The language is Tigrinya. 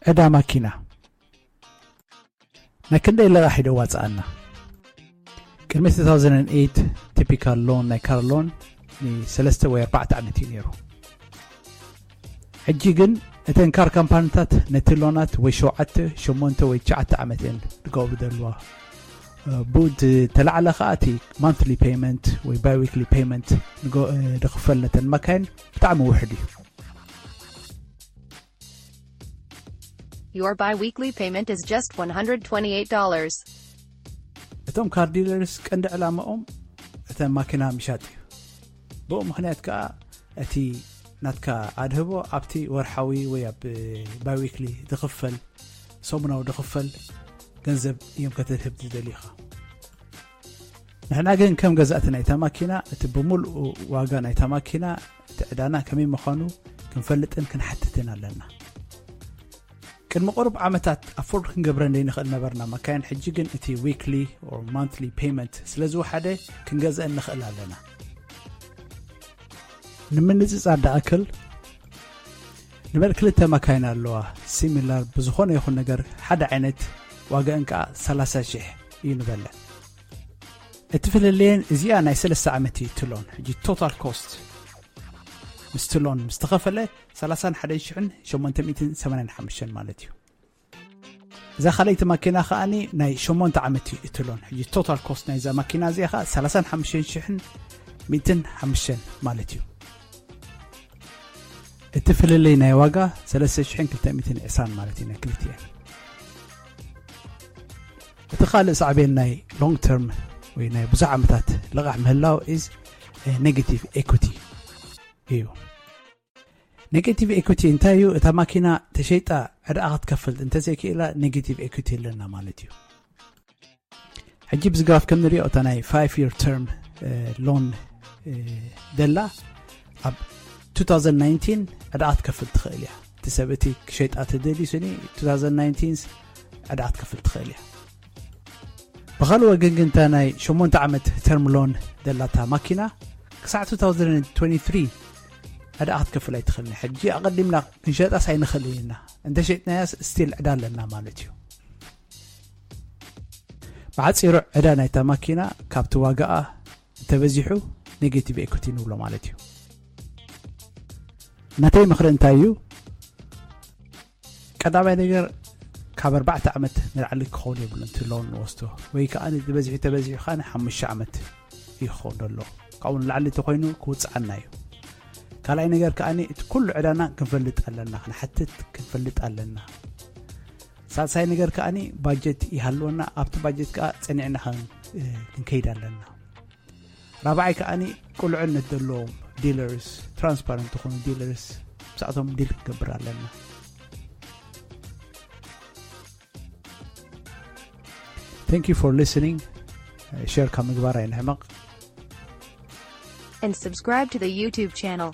ዕዳ ማኪና ናይ ክንደይ ለቓሕ እዩ ደዋፅኣና? ቅድሚ two thousand eight typical loan ናይ car loan ንሰለስተ ወይ ኣርባዕተ ዓመት እዩ ነይሩ። ሕጂ ግን እተን ካር ካምፓኒታት ነቲ ሎናት ወይ ሸውዓተ ሸሞንተ ወይ ትሽዓተ ዓመት እየን ዝገብሩ ዘለዋ። ብኡ ዝተላዕለ ከዓ እቲ monthly payment ወይ biweekly payment ዝኽፈል ነተን መካይን ብጣዕሚ ውሕድ እዩ። Your biweekly payment is just one hundred twenty-eight dollars. እቶም car dealers ቀንዲ ዕላማኦም እተን ማኪና ምሻጥ እዩ። ብኡ ምኽንያት ከዓ እቲ ናትካ ኣድህቦ ኣብቲ ወርሓዊ ወይ ኣብ biweekly ዝኽፈል ሰሙናዊ ዝኽፈል ገንዘብ እዮም ከተድህብ ዝደልዩ ኢኻ። ንሕና ግን ከም ገዛእቲ ናይታ ማኪና እቲ ብምሉእ ዋጋ ናይታ ማኪና እቲ ዕዳና ከመይ ምዃኑ ክንፈልጥን ክንሓትትን ኣለና። ቅድሚ ቁሩብ ዓመታት afford ክንገብረን ዘይንኽእል ነበርና መካይን፣ ሕጂ ግን እቲ weekly or monthly payment ስለ ዝወሓደ ክንገዝአን ንኽእል ኣለና። ንምንፅፃር ደኣክል ንበል ክልተ መካይን ኣለዋ similar ብዝኾነ ይኹን ነገር ሓደ ዓይነት ዋጋእን ከዓ ሰላሳ ሽሕ እዩ ንበልዕ። እቲ ፍልልየን እዚኣ ናይ ሰለስተ ዓመት እዩ ትሎን። ሕጂ total cost ምስ ትሎን ምስ ተኸፈለ ሰላሳን ሓደን ሽሕን ሸሞንተ ሚእትን ሰማንያን ሓሙሽተን ማለት እዩ። እዛ ካልኣይቲ ማኪና ከዓኒ ናይ ሸሞንተ ዓመት እዩ እትሎን። ሕጂ total cost ናይዛ ማኪና እዚኣ ከዓ ሰላሳን ሓሙሽተን ሽሕን ሚእትን ሓሙሽተን ማለት እዩ። እቲ ፍልልይ ናይ ዋጋ ሰለስተ ሽሕን ክልተ ሚእትን ዕስራን ማለት እዩ ናይ ክልቲኤን። እቲ ካልእ ሳዕቤን ናይ long term ወይ ናይ ብዙሕ ዓመታት ልቓሕ ምህላው is negative equity እዩ። Negative equity እንታይ እዩ? እታ ማኪና ተሸይጣ ዕዳኣ ክትከፍል እንተዘይክእላ negative equity ኣለና ማለት እዩ። ሕጂ ብዚ ግራፍ ከም ንሪኦ እታ ናይ five year term loan ደላ ኣብ two thousand nineteen ዕዳኣ ክትከፍል ትኽእል እያ። እቲ ሰብ እቲ ክሸይጣ ተደልዩ ስኒ two thousand nineteen ዕዳኣ ክትከፍል ትኽእል እያ። ብኻልእ ወገን ግን እታ ናይ ሸሞንተ ዓመት term loan ደላታ ማኪና ክሳዕ two thousand twenty-three ዕዳኣ ክትከፍል ኣይትኽእልን። ሕጂ ኣቐዲምና ክንሸጣስ ኣይንኽእልን ኢና። እንተሸጥናያስ still ዕዳ ኣለና ማለት እዩ። ብሓፂሩ ዕዳ ናይታ ማኪና ካብቲ ዋጋኣ እንተበዚሑ negative equity ንብሎ ማለት እዩ። ናተይ ምኽሪ እንታይ እዩ? ቀዳማይ ነገር ካብ ኣርባዕተ ዓመት ንላዕሊ ክኸውን የብሉን እቲ loan ንወስዶ፣ ወይ ከዓ ተበዚሑ ተበዚሑ ከዓ ሓሙሽተ ዓመት እዩ ክኸውን ዘሎ። ካብኡ ንላዕሊ እንተኮይኑ ክውፅዓና እዩ። ካልኣይ ነገር ከዓ እቲ ኩሉ ዕዳና ክንፈልጥ ኣለና፣ ክንሓትት ክንፈልጥ ኣለና። ሳልሳይ ነገር ከዓ budget ይሃልወና፣ ኣብቲ budget ከዓ ፀኒዕና ክንከይድ ኣለና። ራብዓይ ከዓኒ ቅሉዕነት ዘለዎም dealers፣ transparent ዝኾኑ dealers ምስኣቶም deal ክንገብር ኣለና። Thank you for listening. Share ካብ ምግባር ኣይንሕመቕ። And subscribe to the YouTube channel.